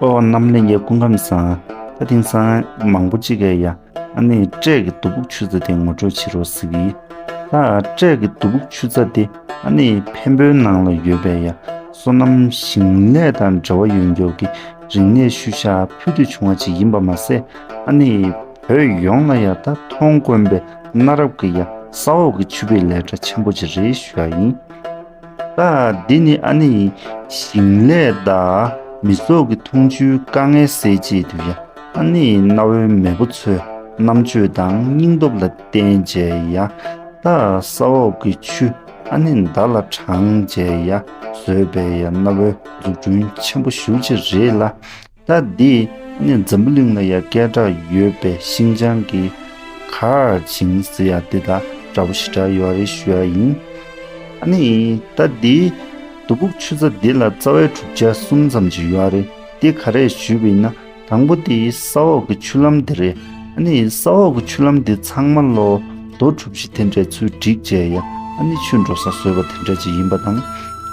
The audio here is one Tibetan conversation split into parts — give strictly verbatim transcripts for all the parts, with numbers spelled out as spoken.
ཨོ་རྣམ་གླིང་གི་སྐུ་ཁམས་བཟང་། ད་དེང་སང་མང་པོ་ཅིག་གིས་ཡ་ཨ་ནི་སྤྲེལ་གྱི་བདུག་སྤོས་ཆུ་རྩྭ་དེ་ངོ་སྤྲོད་བྱེད་རོགས་ཟེར་གི། ད་སྤྲེལ་གྱི་བདུག་སྤོས་ཆུ་རྩྭ་དེ་ཨ་ནི་འཕན་པོའི་ནང་ལ་ཡོད་པའི་ཡ་སོ་ནམ་ཞིང་ལས་དང་འབྲེལ་བ་ཡོད་མཁན་གྱི་རིག་གནས་ཤུལ་བཞག་ཕུལ་དུ་བྱུང་བ་ཅིག་ཡིན་པ་མ་ཟད། ཨ་ནི་བོད་ཡོངས་ལ་ཡ་ད་མཐོང་དཀོན་པའི་གནའ་རབས་ཀྱི་ཡ་ས་འོག་གི་ཆུ་བེད་ལས་གྲྭ་ཆེན་པོ་ཅིག་རེད་ཞུ་ཡ་ཡིན། ད་འདི་ནི་ཨ་ནི་ཞིང་ལས་དང་མི་ཚོགས་ཀྱི་འཐུང་ཆུའི་དཀའ་ངལ་སེལ་ཆེད་དུ་ཡ་ཨ་ནི་གནའ་བོའི་མེས་པོ་ཚོའི་རྣམ་དཔྱོད་དང་སྙིང་སྟོབས་ལ་བརྟེན་བྱས་ཡ་ད་ས་འོག་གི་ཆུ་ཨ་ནི་མདའ་ལ་དྲངས་བྱས་ཡ་བཟོས་པའི་ཡ་གནའ་བོའི་འཛུགས་སྐྲུན་ཆེན་པོ་ཞེ་པོ་ཅིག་རེད་ལ། ད་འདི་ནི་འཛམ་བུ་གླིང་ལ་ཡ་སྐད་གྲགས་ཡོད་པའི་ཤིང་ཅང་གི་གར་ཅིང་ཟེར་ཡ་འདི་དང་འདྲ་པོ་ཞེ་དྲག་ཡོད་རེད་ཞུ་ཡ་ཡིན། ཨ་ནི་ད་འདི་བདུག་སྤོས་ཆུ་རྩྭ་འདི་ལ་རྩ་བའི་གྲུབ་ཆ་གསུམ་ཙམ་ཅིག་ཡོད་རེད། འདི་ག་རེ་ཞུས་པ་ཡིན་ན། དང་པོ་དེ་ས་འོག་གི་ཆུ་ལམ་དེ་རེད། ཨ་ནི་ས་འོག་གི་ཆུ་ལམ་དེ་ཚང་མ་ལོ་རྡོ་གྲུ་བཞི་དེ་འདྲས་ཚུར་བསྒྲིགས་བྱས་ཡ་ཨ་ནི་ཆུ་འགྲོ་ས་བཟོས་པ་དེ་འདྲ་ཅིག་ཡིན་པ་དང་།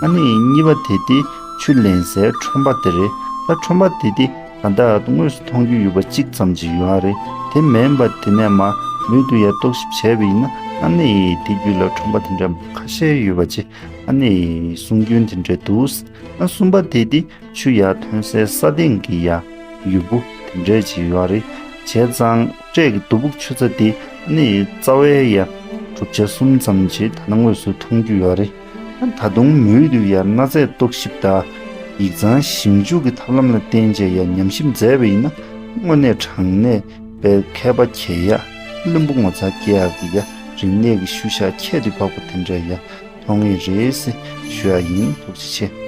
ཨ་ནི་གཉིས་པ་དེ་དེ་ཆུ་ལེན་སའི་ཁྲོན་པ་དེ་རེད། ད་ཁྲོན་པ་དེ་དེ་ད་ལྟ་དངོས་སུ་མཐོང་རྒྱུ་ཡོད་པ་གཅིག་ཙམ་ཅིག་ཡོད་རེད། དེ་མིན་པ་དེ་ནས་མ་མུ་མཐུད་ཡ་རྟོག་ཞིབ་བྱས་པ་ཡིན་ན་ཨ་ནི་དེ་རྒྱུད་ལ་ཁྲོན་པ་དེ་འདྲ་ཁ་ཤས་ཡོད་པ་ཅིག་ཨ་ནི་གསུང་རྒྱུན་དེ་འདྲ་འདུག་ཨ་གསུམ་པ་དེ་དེ་ཆུ་ཡར་ཐོན་སའི་ས་སྟེང་གི་ཡ་ཡུར་བུ་དེ་འདྲས་ཅིག་ཡོད་རེད། བྱས་ཙང་སྤྲེལ་གྱི་བདུག་སྤོས་ཆུ་རྩྭ་དེ་ནི་རྩ་བའི་ཡ་གྲུབ་ཆ་གསུམ་ཙམ་ཅིག་ད་ནང་དངོས་སུ་མཐོང་རྒྱུ་ཡོད་རེད། ད་དུང་མུ་མཐུད་ཡ་གནའ་རྫས་རྟོག་ཞིབ་དང་ཡིག་ཚང་ཞིབ་འཇུག་གི་ཐབས་ལམ་ལ་བརྟེན་བྱས་ཡ་ཉམས་ཞིབ་མཛད་པ་ཡིན་ན་དངོས་གནས་དྲང་གནས་པའི་མཁས་པ་གྱེས་ཡ་བླུན་པོ་ངོ་ཚ་སྐྱེ་ཡག་གི་ཡ་རིག་གནས་ཀྱི་ཤུལ་བཞག་ཁྱད་དུ་འཕགས་པ་དེ་འདྲ་ཡ་མཐོང་ངེས་རེད་ཟེར་ཞུ་ཡ་ཡིན། ཐུགས་རྗེ་ཆེ།